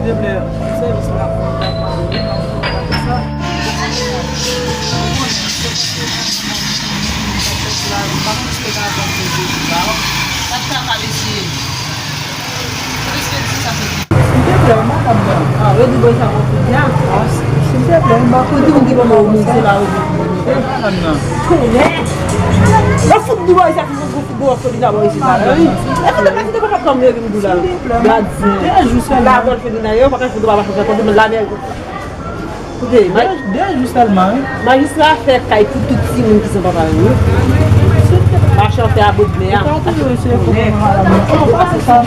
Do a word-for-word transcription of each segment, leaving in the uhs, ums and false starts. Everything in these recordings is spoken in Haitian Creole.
Silvouplè, sèvis la. Silvouplè, mwen pa kapab. Ah, redi boy sa mwen fè byen. Ah, silvouplè, mwen pa konn ki moun ki ban mwen moun se la. Tounen. Mwen fout di boy sa. Gwo fout gwo foli la bò isit la, wi. E fout la, fout la, pa kòm yo vin gou la. Gad, la bòl foli la, yo pa ka fout pa pa fè konti men la bèl. Koute, ma- Dè jis sèlman, wi. Majistra fè kay pou tout timoun ki san papa yo, wi. Machan fè abodne a. Ou ka touye, se pou mwen, madam. Ou pa se sa.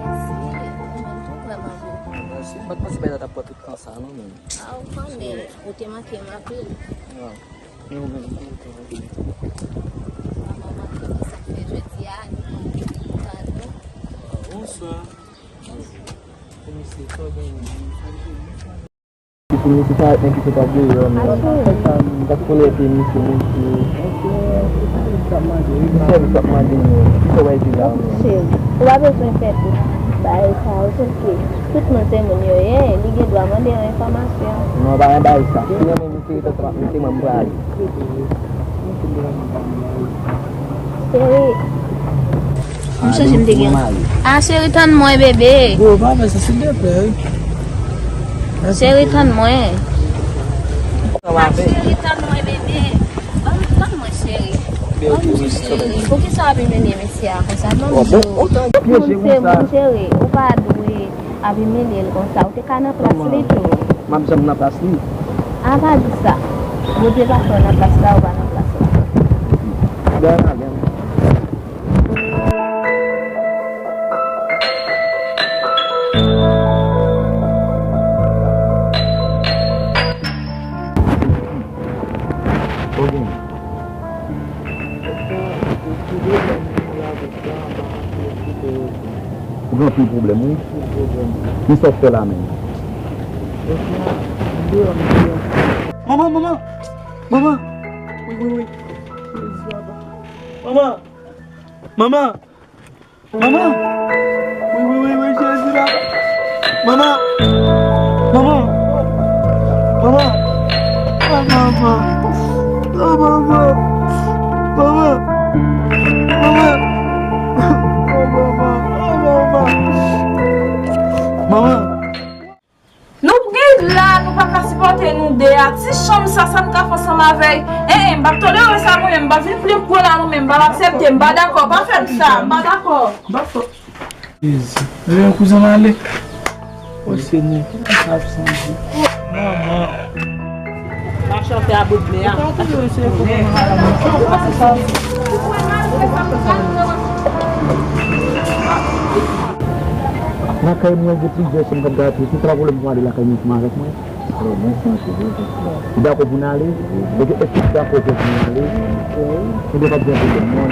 Mèsi. Mwen menm tou, vrèman vre. Mèsi. M pa t panse bagay la t ap pran tout tan sa a non, men. A, ou konnen, ou te manke m anpil. An. Men ou menm tou, ou te manke m. Vrèman manke m, se sa k fè jodi a, nou pran tan nou. Bonswa. Bonswa. Kòman se, sa w genyen? Pou misye parèt nèg ki sot ap deyò, men m pa t konnen ke misye, misye. Ki sèvis w ap mande nou? Ki sa w bay di la? Cheri, ou pa bezwen pè pou bagay sa yo, sèlke tout moun se moun yo ye, li gen dwa mande yon enfòmasyon. Non, pa nan bagay sa. Si w renmen misye, ret ansanm ak misye, mwen m prale. Cheri. M chanje m te gen. Ah, cheri, tann mwen, bebe. Bon, pa fè sa, silvouplè, wi. Mèsi. Cheri, tann mwen. Ah, cheri, tann mwen, bebe. Ban m, tann mwen, cheri. Ban m di, cheri. Poukisa w ap imilye mesye a konsa? Ban m di w. Tout moun se moun, cheri. Ou pa dwe ap imilye l konsa. Ou te ka nan plas li tou. M ap janm nan plas li? A pa di sa. Bondye pa fè w nan plas la, ou pa nan plas la. Dèyè m ale. Ok. Ou gen anpil pwoblèm, wi. Ki sa w fè la menm? Manman, manman! Manman! Wi, wi, wi. Manman! Manman! Manman! Wi, wi, wi, wi, Jezi, papa. Manman! Manman! Manman! Ah, manman! Ah, manman! Manman! Manman! Ah, manman! Ah, manman! Manman! Nou gen la, nou pa ka sipòte nou de a. Ti chanm sa, sa n ka fè ansanm avè l? Eh, eh, m p ap tolere sa, mwen menm. M p ap vin plen pwen la, non, men m p ap aksepte. M pa dakò. Pa fè m sa. M pa dakò. M p ap fè. Jezi. Leve kouzen m ale. O Senyè, ki sa k ap santi? Manman. Machan fè abodne a. Ou ka toujou eseye konprann madanm nan. Sa w pase sa. Lakay mwen gen plizyè chanm k ap gate. Si se pa pwoblèm pou ale lakay mwen, pou m avèk mwen. Ou dakò pou n ale? Ok, èske w dakò pou n ale? Ebyen, pa t gen pwoblèm, non.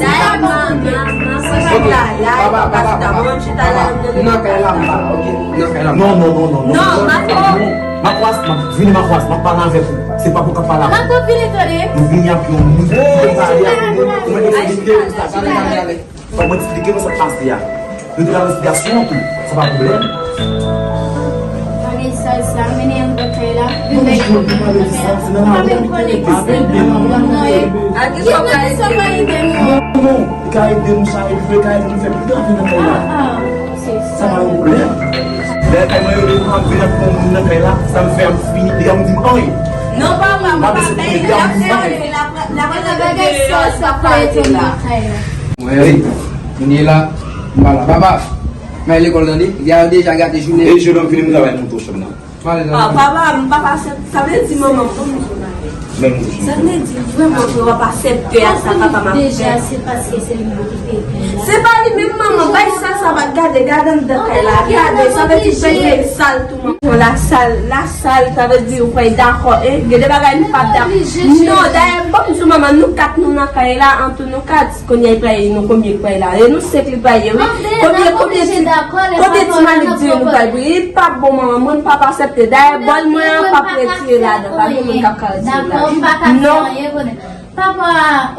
Dayè, m ap chita la, la, m ap chita la, m nan kay la, m pa la, ok? Nan kay la. Non, non, non, non, non. Non, m ap Makwas, m ap vini Makwas, m ap pale avèk ou. Se pa pou k ap pale avèk ou. M ap vini, tande. M vini ak yon moun. Mwen te eksplike nou sa, gade, gade, gade. Fòk mwen eksplike nou sa k pase a. Nou te nan envestigasyon tou, sa pa pwoblèm. Bagay sal sa, mennen ann nan kay la. Vin bay. Mwen menm konnen ki se nou, non, non, e. Ki sa w ka ede nou? Non, non, li ka ede nou sa, epi li ka ede nou fè plis travay nan kay la. Ah, ah, se sa. Sa pa yon pwoblèm. Lè kay mwen yo, depi m ap vin ak yon moun nan kay la, sa m fè, m fini, li ka m di m anyen. Non, papa, papa, bagay sal sa, sa pa ede la. Mwen, wi. Kounye la, m pa la. Papa, m al lekòl tande. Gade, deja gate jounen. E jodi m vini, m travay monte w chanm nan. M ale tande. Ah, papa, m pa pase. Sa vle di manman m. Men m Sa vle di vrèman ke w ap aksepte a sa papa m ap fè. Deja, se paske se li menm ki peye kay la. Se pa li menm manman, bay sal sa pa gade, gade anndan kay la. Gade, sa vle di bagay sal tou manman. Bon, la sal, la sal, sa vle di ou pa dakò, en? Gen de bagay nou pa dakò. Non, dayè, bon, m di manman, nou kat nou nan kay la, antou nou kat. Kounye a li pral ye nou konbyen k pral la? E nou senk li pral ye, wi. Konbyen, konbyen ti, konbyen ti malik di nou pral pran? Li p ap bon, manman. Mwen, m p ap aksepte. Dayè, bòl mwen an p ap retire ladan. Pa gen moun k ap ka retire ladan. Non. Papa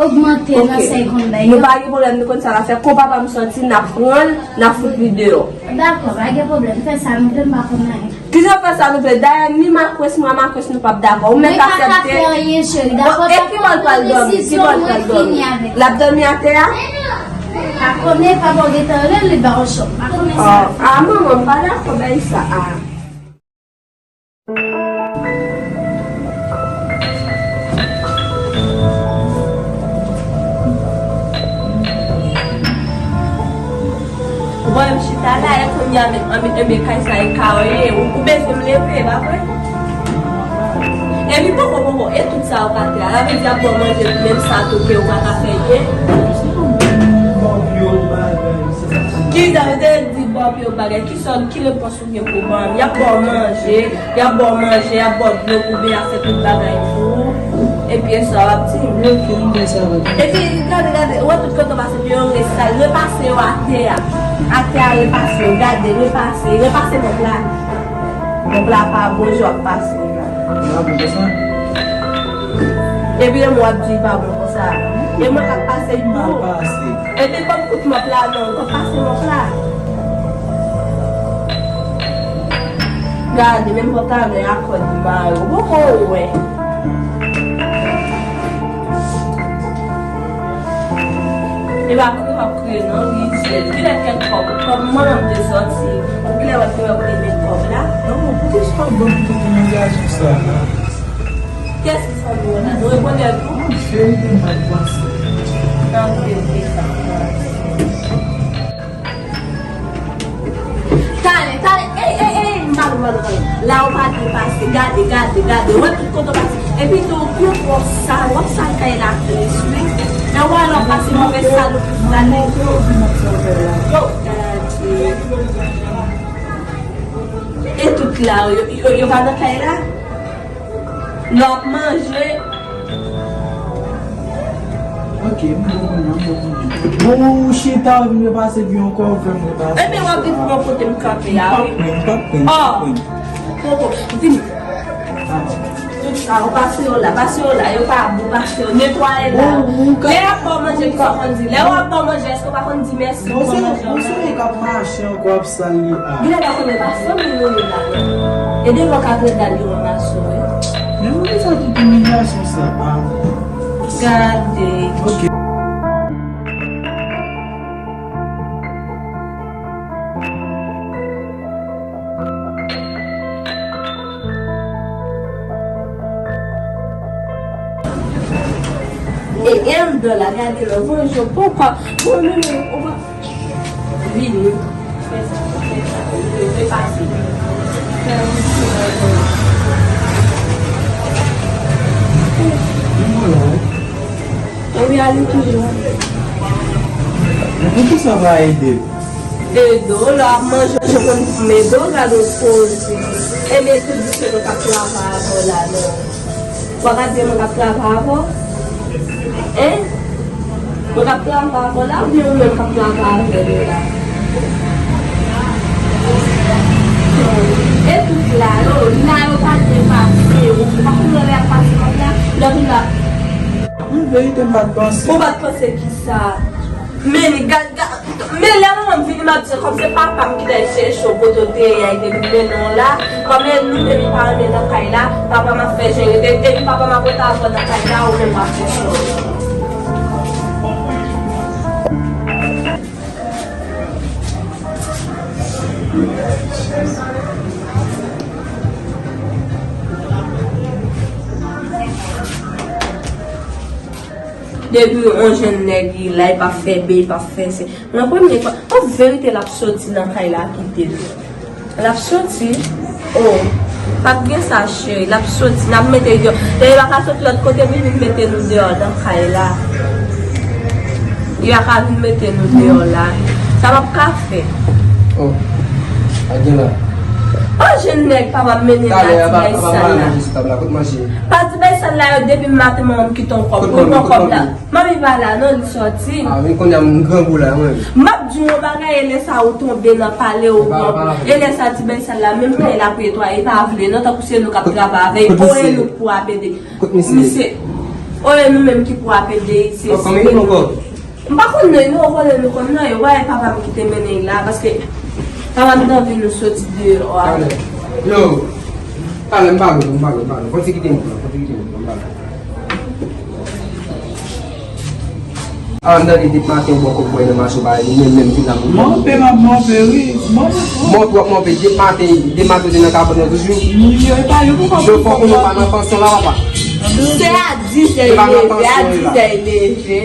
ogmante nan sèy konn bay yo. Nou pa gen pwoblèm, nou konn sa n ap fè. Kon papa m sòti, n ap pran l, n ap fout li deyò. Dakò, pa gen pwoblèm. Fè sa nou vle, m pa konn anyen. Kijan fè sa nou vle? Dayè, ni Makwès, mwen a Makwès, nou p ap dakò. Ou mèt aksepte. Mwen pa ka fè anyen, cheri. Dakò, e ki bò l pral dòmi? Ki bò l pral dòmi? L ap dòmi atè a? Pa konnen, papa w gentan rele l, li ba w chòk. Pa konnen sa. Ah, manman, m pa dakò bay sa a. Ou wè m chita la, e kounye a menm, anben, anben, kay sa e ka w ye, ou, ou bezwen m leve, pa vre? Epi poko, poko, e tout sa ou ka fè a, la vle di ap ba w manje pou menm sa tou ke ou pa ka fè anyen. Ki sa ou te di? Anpil bagay, ki sòl, ki repons ou gen pou ban m? Y ap ba w manje, y ap ba w manje, y ap ba w dlo pou byen, y ap fè tout bagay pou ou. Epi e sa w ap di m. Ok, m fè sa w ap di. Epi gade, gade, ou wè tout kote w pase, yo resal, repase yo atè a. Atè a, repase yo, gade, repase, repase mòp la. Mòp la pa bon, jan w ap pase la. Li pa bon konsa? Epi e mwen w ap di li pa bon konsa. E mwen k ap pase l pou ou. Li pa pase. Epi kòm kout mòp la non, kòm pase mòp la. Gade, menm pantalon a kòd mare, ou poko wè. E pa pou w ap kriye non, rizyèz. Kilè kèk kòb, kòb manman m te sòti. Ou kilè w ap te wè kote met kòb la? Non, poukisa w ap ban m tout imilyasyon sa la? Kiyès ki fanmi w la? Nou rekonèt ou? An verite, m pa t panse. An verite, sa. Talè, talè, ey, ey, ey, m pa lwen, m pa lwen, m pa lwen. La ou pa dwe pase, gade, gade, gade, wè tout kote w pase. Epi tou, ou pran sa, w ap sal kay la plis, wi. Lè w wè lè w pase move sal ou plis la, nèg yo. Yo, gade. E tout la, yo, yo, yo pa nan kay la? Lè w ap manje. Ok, m bon kounye a, m bon kounye a. Bon, ou chita, ou vin repase byen ankò, ou fè m repase. Ebyen, w ap vin pran kote m kanpe a, wi. M p ap pran, m p ap pran, m p ap pran. Oh, oh, vini. Ah. Tout sa, ou pase yo la, pase yo la, yo pa bon, pase yo, netwaye la. Lè y ap ba w manje, ki sa w konn di? Lè yo ap ba w manje, èske w pa konn di mèsi pou manje w la? Bon, se, bon, se ou k ap mache ankò, ap sal li a. Genlè pa konnen pa fanmi nou ye la. E devan katredan yo ranmase w, wi. Men poukisa tout imilyasyon sa a? Gade. Ok. E Elda la, gade lè, bonjou, papa. Bon, nou, nou, ou pa vini. Fè sa, fè sa, repase. Wi, ale toujou. Men poukisa w pa ede l? Ede w, lè w ap manje, w konn pou m ede w, gade w poze. Ebyen, tout di se mwen k ap travay avè w la, non. W pa ka di mwen k ap travay avè w? Hein? Mwen k ap travay avè w la, oubyen ou menm k ap travay avè nou la? E tout la, yo, la, yo pa depase, ou pa konn lè y ap pase kòb la, lè ou la. An verite, m pa t panse. Ou pa t panse kisa? Men li gad, gad, men lè manman m vini, m ap di l, kòm se papa m ki t al chèche w kote w te ye a, li te vin mennen w la. Kòm e nou menm li pa renmen nan kay la, papa m ap fè jan l rete, depi papa m ap rete avè w nan kay la, ou menm w ap fè jan w. Depi yon jèn nèg li la, li p ap fè bèy, li p ap fè se. Nan premye fwa, an verite l ap soti nan kay la kite l. L ap soti. Oh, p ap gen sa cheri, l ap soti, n ap mete l deyò. Lè li pa ka soti lòt kote, vin, vin mete nou deyò nan kay la. Li pa ka vin mete nou deyò la. Sa p ap ka fèt. Oh, pa gen la. Oh, jèn nèg, papa m mennen la, ti bèy sal la. Pa ti bèy sal la, yo, depi maten manman m kite yon kòb. Ou pran kòb la. Manmi pa la non, li sòti. Ah, men kounye a m grangou la, mwen. M ap di w yon bagay, e lè sa ou tonbe nan pale ou. E lè sa ti bèy sal la, menm kay la pou netwaye, li pa vle non, tankou se nou k ap travay avè l. O, e nou k pou ap ede. Misye, o, e nou menm ki pou ap ede, se, se. M pa konn non, nou konnen nou konn non, e wè papa m ki te mennen l la, paske papa m t anvi nou soti deyò a. Yo, talè m pa lwen, m pa lwen, m pa lwen. Konn se kite m pran, konn se kite m pran, m pa lwen. A, m tande depi maten ou bò kòk bwè nan mache w pa, ou menm menm vin la pou. Monpe, m ap monpe, wi. Monpe, monpe, w ap monpe. Depi maten, depi maten ou te nan kabòn nan toujou. Yo, e pa yo pou konprann. Yo fò konnen w pa nan pansyon la, papa. Se a dizè leve, a dizè leve.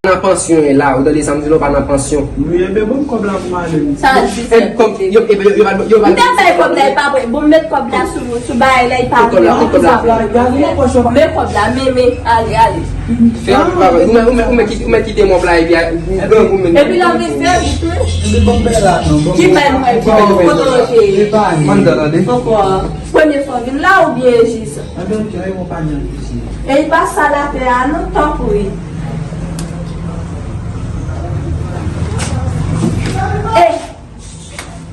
Nan pansyon la, ou tande sa m di la, w pa nan pansyon. Wi, enben, ban m kòb la pou m ale, wi. Sa a dizè leve. Yo, yo, yo, yo, yo, m te bay kòb la, e pa vre. Bon, m met kòb la sou, sou bagay la, e pa vre. Met kòb la, met kòb la. Men kòb la, men, men, ale, ale. Fè anpil bagay. Ou mèt, ou mèt, ou mèt kite, ou mèt kite mòb la epi a, ou grangou menm. Epi la, ou mèt fè vit, wi. Epi bon, bèl la, non, bon. Ki bay mwen, kote w ye? Mandan, tande. Poko, premye fwa w vin la oubyen jis? Anben, ok, wi, mwen pa gen isi. E li pa sal atè a, non, tanpri. E,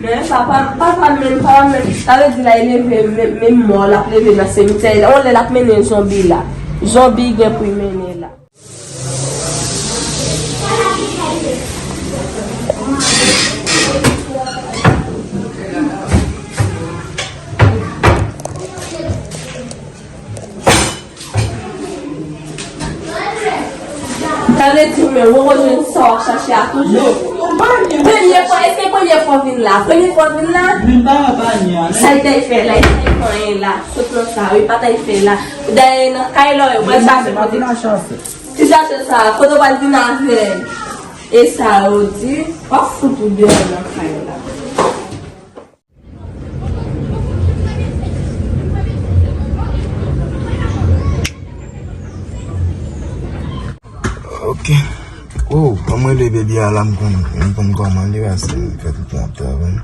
men papa, papa menm, papa menm, sa vle di la, li leve, menm, menm mò, l ap leve nan simityè, on lè l ap mennen zonbi la. Zonbi gen pou l mennen la. Sa vle di, men, ou rejwenn sa w ap chache a toujou. Premye fwa, èske premye fwa w vin la? Premye fwa w vin la? Sa l te fè la, li te fè anyen la. Sot nan sa, wi, pa ta fè la. Dayè nan kay la, yo pral chache kote. Ti chache sa, kote w pral vin avè l? E sa yo di, w ap fout ou deyò nan kay la. Ok. Oh, ban mwen rele baby a la, m konn, m konn kòman li, paske m fè tout tan ap travay.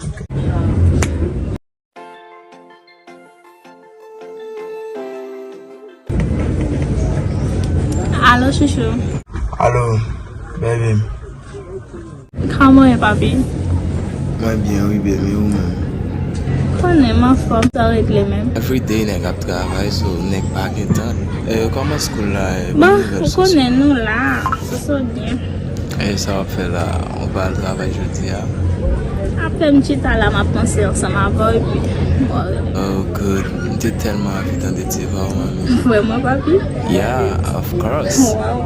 Ok. Alo, chouchou. Alo, baby. Kòman w ye, papi? Mwen byen, wi, baby, ou menm? Konnen m anfòm, sa w regle menm? Everyday nèg ap travay, so nèg pa gen tan. E, kòman school la, e, bon, ou konnen nou la, so, so byen. E sa w ap fè la? Ou pa al travay jodi a? Apre m chita la, m ap panse ansanm avè w, epi m wè w. Oh, good. M te tèlman anvi tande ti vwa w, manmi. Vrèman, papi? Yeah, of course. Wow.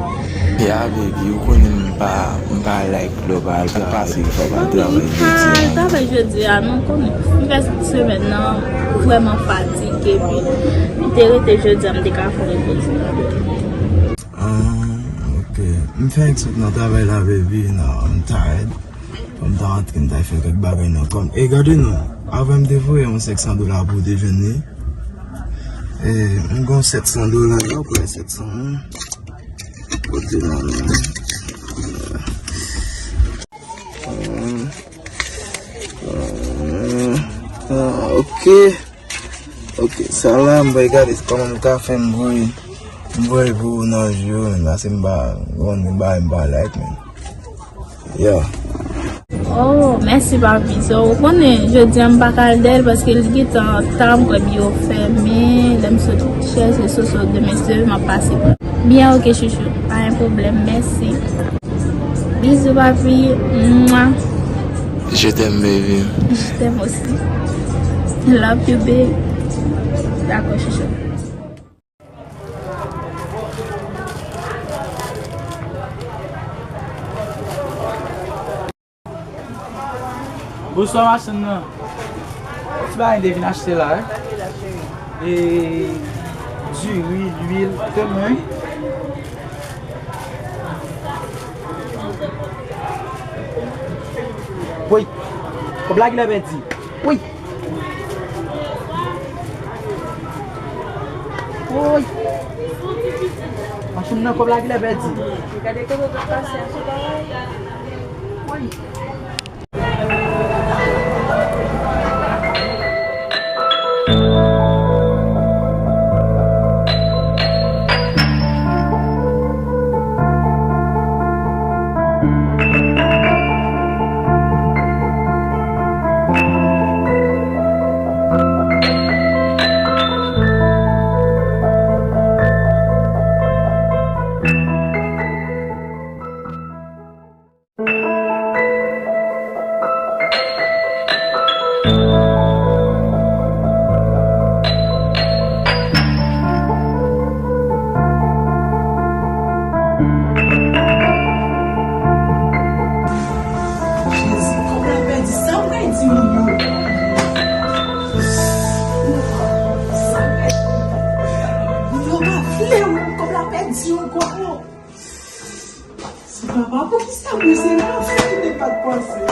Yeah, baby, ou konnen m pa, m pa like lè w pa al travay, fò w pa al travay jodi a. M pa al travay jodi a, non, konnen. M fè semèn nan vrèman fatige, epi m te rete jodi a, m te ka fè yon repoze. Ah, ok. M fenk sot nan travay la, baby. Now I'm tired. Fò m ta rantre, m ta fè kèk bagay nan kò m. E gade non, avè m te voye yon senk san dola pou w te jwenn li. E m gon sèt san dola la, ou kwè sèt san an? Kote la menm? Ah, ok. Ok, sa la, m pral gade kòman m ka fè m voye, m voye pou ou nan jou, men, paske m pa, bon, m pa, m pa like, men. Yeah. Oh, mèsi, papi. So, ou konnen, jodi a m pa ka al dèyè l paske li gentan ta, m kwè biwo fèmen, lè m sot chèche soso demen, si Dye vle, m ap pase pran. Byen, ok, chouchou. Pa gen pwoblèm, mèsi. Bizou, papi. Mwa. Je t'aime, baby. Je t'aime aussi. Love you, baby. Dakò, chouchou. Bonswa, machann nan. Ti bagay m te vin achte la, wi. E diri, lwil, tout, wi. Woy! Kòb la genlè pèdi. Woy! Woy! Machann nan, kòb la genlè pèdi. Gade kote w t ap pase a, se pa la. Woy! Jezi, kòb la pèdi, sa m pral di moun yo? Sa m pèdi. Moun yo pa vle, wi, kòb la pèdi ankò. Se papa, poukisa mwen se la ki te pa t panse?